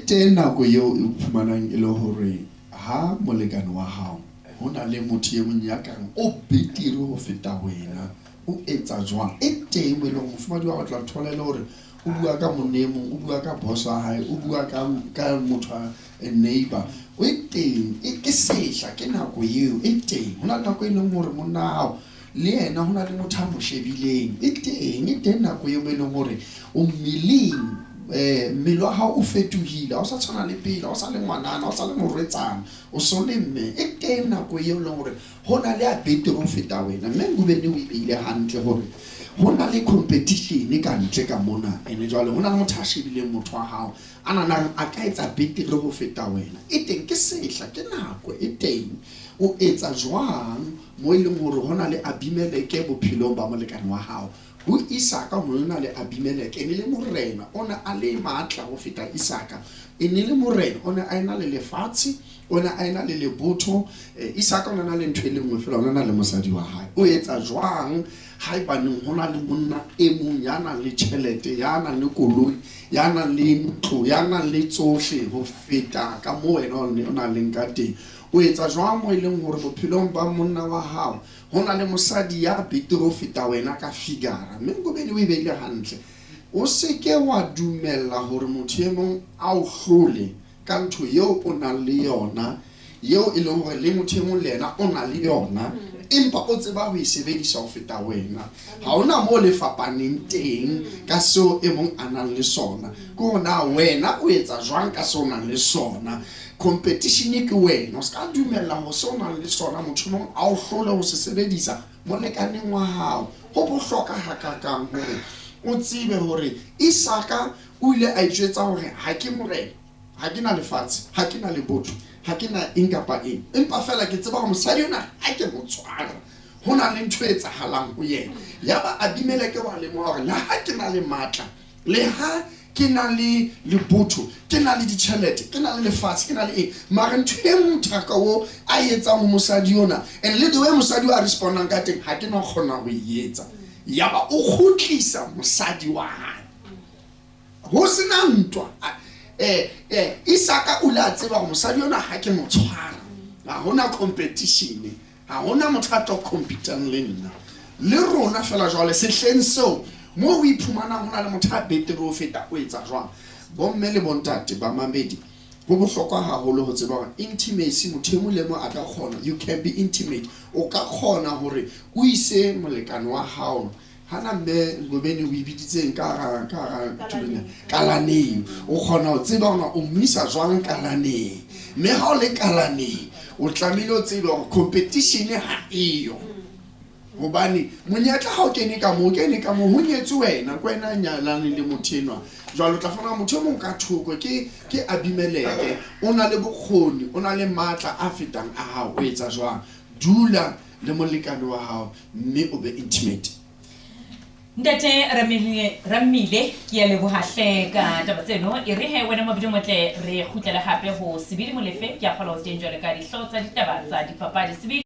teng nako eo e phumanang e le hore ha molekane wa hao ho na le motho e mong ya kang o betere ho feta wena, o etsa jwang? E teng mo e leng hore mofumahadi wa hao o tla thola e le hore o bua ka monna e mong, o bua ka boss wa hae, o bua ka ka motho wa neighbor. O e teng, e ke sehla, ke nako eo e teng. Ho na le nako e leng hore monna wa hao le yena ho na le motho a mo shebileng. E teng, e teng nako eo mo e leng hore o mmeleng, mmele wa hao o fetohile, ha o sa tshwana le pele, ha o sa le ngwanana, ha o sa le morwetsana, o so le mme. E teng nako eo e leng hore ho na le a betere ho feta wena. Mme Ngubeni o e beile hantle hore ho na le competition ka ntle ka mona, ene jwale ho na le motho a shebileng motho wa hao a nahanang a ka etsa betere ho feta wena. E teng, ke sehla, ke nako e teng. O etsa jwang mo e leng hore ho na le Abimeleke bophelong ba molekane wa hao? Ho Isaka ho ne na le Abimeleke, e ne le morena, o ne a le matla ho feta Isaka. E ne le morena, o ne a ena le lefatshe, o ne a ena le lebotho. Isaka o ne a na le ntho e le nngwe feela, o ne a na le mosadi wa hae. O etsa jwang haebaneng ho na le monna e mong ya nang le tjhelete, ya nang le koloi, ya nang le ntlo, ya nang le tsohle ho feta ka moo wena o nang leng ka teng? O etsa jwang mo e leng hore bophelong ba monna wa hao ho na le mosadi ya betere ho feta wena ka figara? Mme Ngobeni o e beile hantle. O se ke wa dumella hore motho e mong a o hlole ka ntho eo o nang le yona, eo e leng hore le motho e mong le yena o na le yona, empa o tseba ho e sebedisa ho feta wena. Ha hona moo le fapaneng teng ka seo e mong a nang le sona. Ke hore na wena o etsa jwang ka seo o nang le sona. Competition ke wena. O se ka dumella hore seo o nang le sona motho e mong a o hlole ho se sebedisa molekaneng wa hao. Ho bohlokwa hakakang hore o tsebe hore Isaka o ile a itjwetsa hore ha ke morena, ha ke na lefatshe, ha ke na lebotho, ha ke na eng kapa eng, empa feela ke tseba hore mosadi ona ha ke mo tshwara ho na le ntho e etsahalang ho yena. Yaba Abimeleke wa lemoha hore le ha ke na le matla, le ha ke na le lebotho, ke na le ditjhelete, ke na le lefatshe, ke na le eng, mara ntho e mothaka o a e etsang ho mosadi ona, and le the way mosadi o a respondang ka teng, ha ke no kgona ho e etsa. Yaba o kgutlisa mosadi wa hae. Ho se na ntwa. Isaka o ile a tseba hore mosadi ona ha ke mo tshwara, ha hona competition, ha hona motho a tlo competang le nna. Le rona fela jwale sehleng seo moo o iphumanang ho na le motho a betere ho feta, o etsa jwang? Bomme le bontate bamamedi, ho bohlokwa haholo ho tseba hore intimacy, motho e mong le mong a ka kgona, you can be intimate, o ka kgona hore o ise molekane wa hao. Hana mme Ngobeni o e biditseng ka hara ka hara tulong ya kalaneng, o kgona ho tseba hore o mo isa jwang kalaneng, mme ha o le kalaneng o tlamehile o tsebe hore competition ha eyo, hobane monyetla ha o kene ka moo, o kene ka moo ho nyetswe wena, ke wena a nyalaneng le motho enwa. Jwale o tla fumana motho e mong ka thoko ke ke Abimeleke, o na le bokgoni, o na le matla a fetang a hao. O etsa jwang? Dula le molekane wa hao mme o be intimate. Ntate Rammile, ke ya leboha hle ka taba tseno. E re he wena Mabidi Motle re kgutlele hape ho Sebidi Molefe, ke a kgolwa o teng jwale ka dihlooho tsa ditaba tsa dipapadi. Sebidi.